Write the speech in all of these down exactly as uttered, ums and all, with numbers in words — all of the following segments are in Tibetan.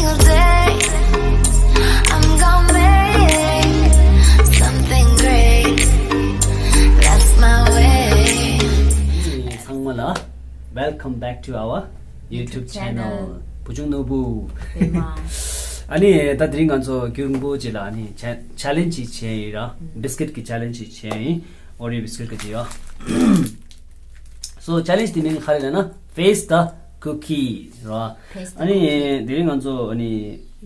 Day, I'm gonna make something great. That's my way. ཚང་མ་ལ། Welcome back to our YouTube channel. བུ་ཆུང་ནོར་བུ། ཨ་ནི་ད་དེ་རིང་ང་ཚོ་རྒྱུན་རིང་པོ་ཅིག་ལ་ཨ་ནི་ཆེ་ཆེ་ལེན་ཇི་ཅིག་བྱས་ཡིན་ར། བིས་ཀིཊ་གི་ཆེ་ལེན་ཇི་ཅིག་བྱས་ཡིན། ཨོ་རི་བིས་ཀིཊ་གི་ཅིག་ཡོད། So challenge དེ་མིང་ག་རེ་ལབ་ན། Face the cookie ར། Face the ཨ་ནི་cookie དེ་རིང་ང་ཚོ་ཨ་ནི་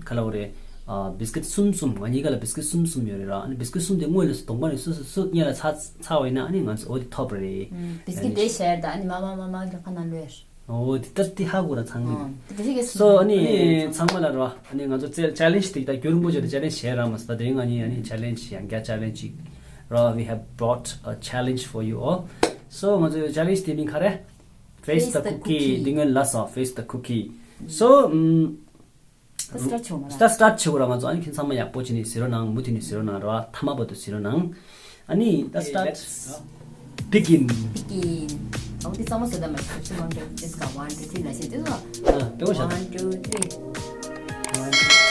ག་ལབ་དགོས་རེད། ཨ་བིས་ཀིཊ་གསུམ་གསུམ། ང་གཉིས་ཀ་ལ་བིས་ཀིཊ་གསུམ་གསུམ་ཡོད་རེད་ར། ཨ་ནི་བིས་ཀིཊ་གསུམ་དེ་དངོས་ལ་གདོང་པ་ནས་སུ་སུ་སུ་སྔོན་ལ་ཚར་ཚར་བ་ཡིན་ན་ཨ་ནི་ང་ཚོ་ཨོ་དེ་ཐོབ་རེད། ཨ་བིས་ཀིཊ་དེ་ཤེར་ད་ཨ་ནི་མ་མ་མ་མ་གི་ཁ་ན་ལོས། ཨོ་དེ་ལྟར་དེ་ཧ་གོ་ར་ཚང་མས། ཨོ་དེ་དེ་ཤེས་གི་སོ་ཨ་ནི་ཚང་མ་ལ་ར། ཨ་ནི་ང་ཚོ་ཆེ་ལེན་ཇི་དེ་ད་རྒྱུན་རིང་པོ་ཅིག་ལ་ཆེ་ལེན་ཇི་བྱས་ར་མ་ཟད། ད་དེ་རིང་ང་གཉིས་ཨ་ནི་ཆེ་ལེན་ཇི་ཡང་བསྐྱར་ཆེ་ལེན་ཇི་ཅིག་ར། We have brought a challenge for you all. So ང་ཚོའི་ཆེ་ལེན་ཇི་དེ་མིང་ག་རེ། Face the cookie. འདི་སྔོན་ལ་སོ། Face the cookie. So ཨམ། ད་སི་ཊར་ཊི་བྱེད་དགོས་མ་རེད། ད་སི་ཊར་ཊི་བྱེད་དགོས་ར། ང་ཚོ་ཨ་ནི་ཁྱེད་ཚང་མ་ཡག་པོ་བྱས་ནས་གཟིགས་རོགས་གནང་། མུ་མཐུད་ནས་གཟིགས་རོགས་གནང་ར། མཐའ་མ་བར་དུ་གཟིགས་རོགས་གནང་། ཨ་ནི་ད་སི་ཊར་ཊི་བིགིན། བིགིན། ཨོ་དེ་ཚང་མ་བཟོས་ད་མ་རེད། ཅི་མང་འདྲ་ཇི་སི་ཀ་ཝན་ཊུ་ཐི་རི་ལ་བྱེད་དུས་ལ། ཨ་དེ་བོ་བཞག་ད། ཝན་ཊུ་ཐི་རི། ཝན་ཊུ་ཐི་རི།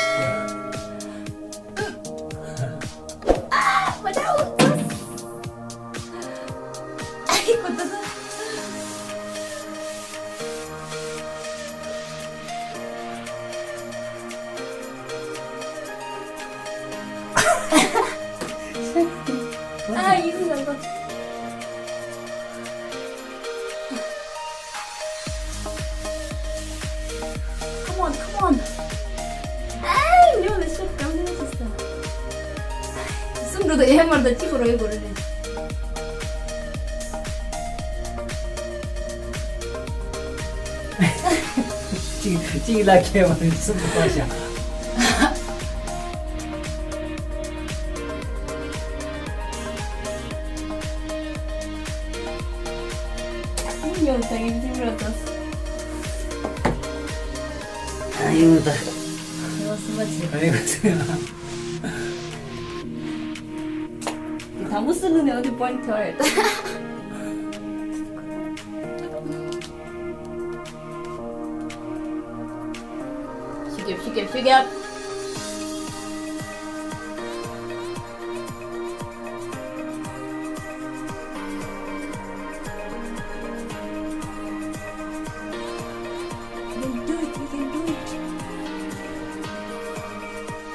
ཨ་མ་ཅའོ། ཨ་ཧི་ཀོ་ཏ་ཏ། ཨ་ཡིན་ལ་ལ། Come on, come on. ཨེ་ཉོ་ལ་ཤོག་གང་ནས་ཤོག་ས། སུམ་འགྲོ་དང་ཡེ་མར་དང་གཅིག་གོ་རོ་ཡེ་གོ་རོ་རེད། གཅིག་གཅིག་ལ་ཁེ་བ་རེད། སུམ་འགྲོ་པ་ཤ། ཉོ་ལ་ད་ངས་སུམ་འགྲོ་དང་། ཨ་ཡོད་ད། ཡོད་སུམ་པ་ཆེ། ཨ་ཡོད་ད། དང་པོ་སུ་ལུག་ནས་འོ་དེ་པོ་ཡིན་ཊི་ཐོར་རེད། ཤི་རྒྱབ་ཤི་རྒྱབ་ཤི་རྒྱབ། You can do it, you can do it.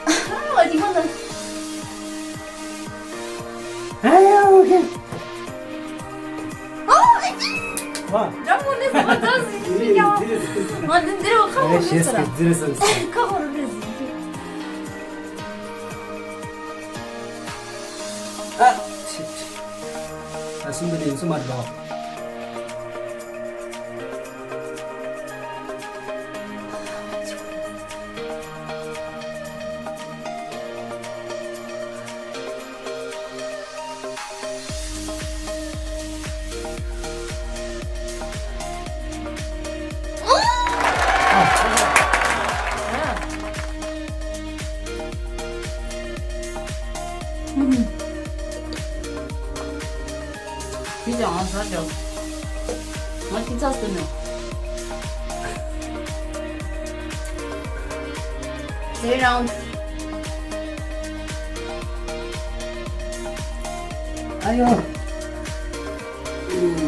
ཨ་ཧ། ཨ་ཅི་ཁོ་ན། ཨ་ཡ། ཨོ་ཁེ། ཨོ་ཨ་ཅི། ཝ། འདྲ་མོ་ནི་ཟ་མ་ཟ་ཟི་ཤི་ཡ། ང་འདི་འདིར་ཁ་ཧོ་ནི་ཟ་ར། ཁ་ཧོ་ནི་ཟ་ར། ཁ་ཧོ་ནི་ཟ་ཟི་ཤི། ཨ་ཆི་ཆི། ཨ་སུམ་པ་ནི་སུམ་མ་འགྲོ། ཁྱེད་ཀྱང་ང་ཟ་ཅོག་ང་ཁྱི་ཚ་ཟོས་ནས། Sit down. ཨ་ཡོ། ཨ་ཡོ།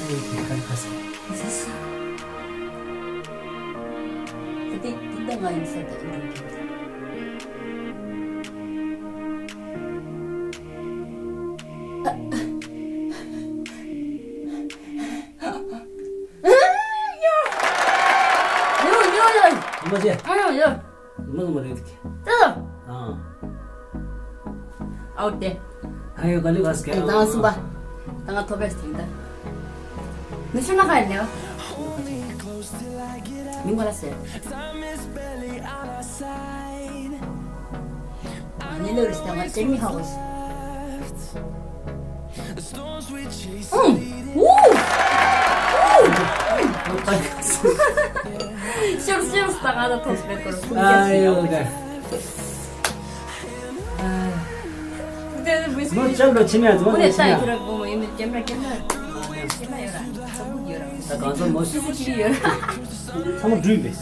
དེ་ག་རེ་ཁ་ཟེར། དེ་དེ་ད་ང་ཡིན་ས་ད་ཨིན་རུང་། ཡོ་ཡོ་ཡོ། ཨ་མ་ཅེ། ཨ་ཡོ་ཡོ། མ་མ་རེད་ཀྱི། ད། ཨ། ཨའོ་ཏེ། ཨ་ཡོ་ག་ལེ་ག་སྐད། ད་སུམ་པ། ད་ང་ཐོབ་པས་དེ་ད། ནི་ཤོ་ན་ཁ་ཡ་ནེ་བ། མིང་ག་ལ་ཟེར། ནི་ལོ་རི་སྟེང་ང་ཅེ་མི་ཧ་གོ་ཤི། ཨུམ། ཨུ། ཨུ། ཤོར་ཤོར་ས་ག་ད་ཐོབ་པའི་སྐོར་སུམ་ཨ་ཡོ་ག་མོ་ཅམ་རོ་ཆི་ནས་ཙོ་ནས་ཆི་ནས། ད་གང་ཚོ་མོ་ཤི་སི་ཅི་ཡོད་ར། ཚང་མ་འགྲུལ་པས།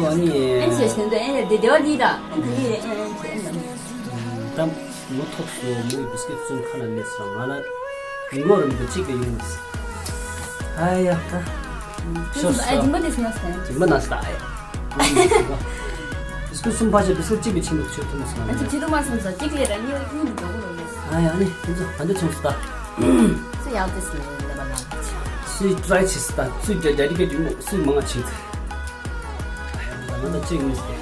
ཨ་ནི། ཨན་ཞེས་ཞེན་དུ་ཨན་ལ་དེ་དེ་བ་འདི་དང་ཨན་དེ་ལི་ཨན་ཨན་ཞེས་ཨན་ལ། ད་མོ་ཐོབ་སོ། མོའི་བི་སྐེ་གསུམ་ཁ་ན་མེད་སོང་། ང་ལ་ཉིན་གུང་རིམ་པ་གཅིག་ལས་ཡོང་མ་སོང་། ཨ་ཡ་ད། ཤོ་ཨ་ཇིམ་པ་དེ་སུ་ན་སྟན། ཇིམ་པ་ན་སྟ་ཨ་ཡ། བི་སྐེ་གསུམ་ཕ་ཆེ་བི་སྐེ་གཅིག་པའི་ཆེན་པོ་ཆོད་ཐུབ་མ་སོང་། ཨ་ཅི་ཅི་ཐུབ་མ་སོང་ས་གཅིག་ལས་ར་གཉིས་གཉིས་མི་འགྲོ་གི་རེད། ཨ་ཡ་ནི་དེ་ཚོ་ད་འདི་ཆུང་སོ་ད། སུ་ཡག་དེ་སུ་ལས་ལས་པ་ན། སུའི་ཊི་རའི་བྱེད་སོ་ད། སུའི་ཌེ་ཌི་ཀེ་ཊི་ཡོད་མོ། སུའི་མང་ང་བྱེད་སོ། ང་ད་གཅིག་མི་སྟེ།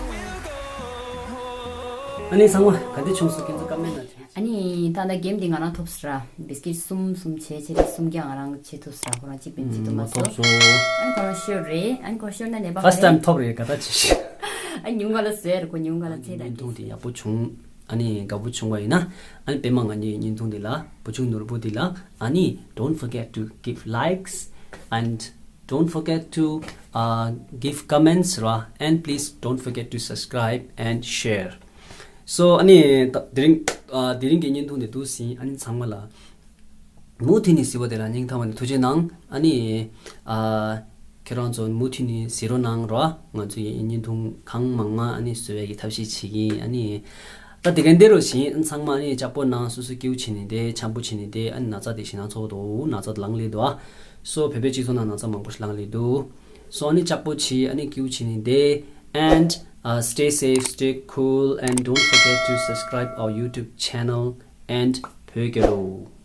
ཨ་ནི་ཚང་མ་ག་འདི་ཆུང་སོ་ཁྱེད་ཚོ་ཀ་མེན་ན་བྱེད། ཨ་ནི་ད་ལྟ་གེམ་འདི་ང་རང་ཐོབ་སོ་ར། བི་སྐེ་གསུམ་གསུམ་བྱས་བྱས་ཏེ་སུམ་བརྒྱ་ང་རང་བྱེད་ཐུབ་སོ་ར། ཁོ་རང་གཅིག་པུ་བྱེད་ཐུབ་མ་མ་ཐོབ་སོང་། སོ། ཨ་ནི་ཁོ་རང་ཤོར་རེད། ཨ་ནི་ཁོ་རང་ཤོར་ན་ནད་པ་ཧ་ཧྥ་སི་ཊི་ཊའིམ་ཐོབ་རེད། ག་ད་ཅི་ཤི། ཨ་ཉུང་ག་ལ་ཟེར་ཁོ་ཉུང་ག་ལ་ཚེ་ད་བརྙན་ཐུང་དེ་ཡག་པོ་བྱུང་། ཨ་ནི་དགའ་པོ་བྱུང་བ་ཡིན་ན། ཨ་ནི་པད་མ་ང་གཉིས་བརྙན་ཐུང་འདི་ལ་བུ་ཆུང་ནོར་བུ་འདི་ལ་ཨ་ནི་don't forget to give likes and don't forget to uh, give comments ར། And please don't forget to subscribe and share. So ཨ་ནི་ད་དེ་རིང་ཨ་དེ་རིང་གི་བརྙན་ཐུང་འདི་འདུག་ཟིན། ཨ་ནི་ཚང་མ་ལ་མུ་མཐུད་ནས་གཟིགས་པ་དེ་ལ་སྙིང་ཐག་པ་ནས་ཐུགས་རྗེ་གནང་། ཨ་ནི་ཨ་ཁྱེད་རང་ཚོ་མུ་མཐུད་ནས་གཟིགས་རོགས་གནང་རོགས། ང་ཚོ་ཡི་བརྙན་ཐུང་གང་མང་མང་ཨ་ནི་བཟོ་ཡ་གི་ཐབས་ཤེས་བྱེད་ཀྱིན། ཨ་ནི་ད་དེ་ག་འདི་རུ་བཞིན་ཚང་མ་ཨ་ནི་ལྕགས་པོ་ནང་སོ་སོ་སྐྱིད་པོ་བྱེད་ནས་བསྡད། འཆམ་པོ་བྱེད་ནས་བསྡད། ཨ་ནི་ན་ཚ་དེ་ཞེད་སྣང་ཚ་པོ་འདུག་ན་ཚ་ལངས་ལེ་འདུག་ཨ་སོ་བོད་པའི་སྤྱི་ཚོགས་ནང་ན་ཚ་མང་པོ་ཞིག་ལངས་ལེ་འདུག་སོ་ཨ་ནི་ལྕགས་པོ་བྱེད། ཨ་ནི་སྐྱིད་པོ་བྱེད་ནས་བསྡད། And uh, stay safe, stay cool, and don't forget to subscribe our YouTube channel and བོད་རྒྱལ་ལོ།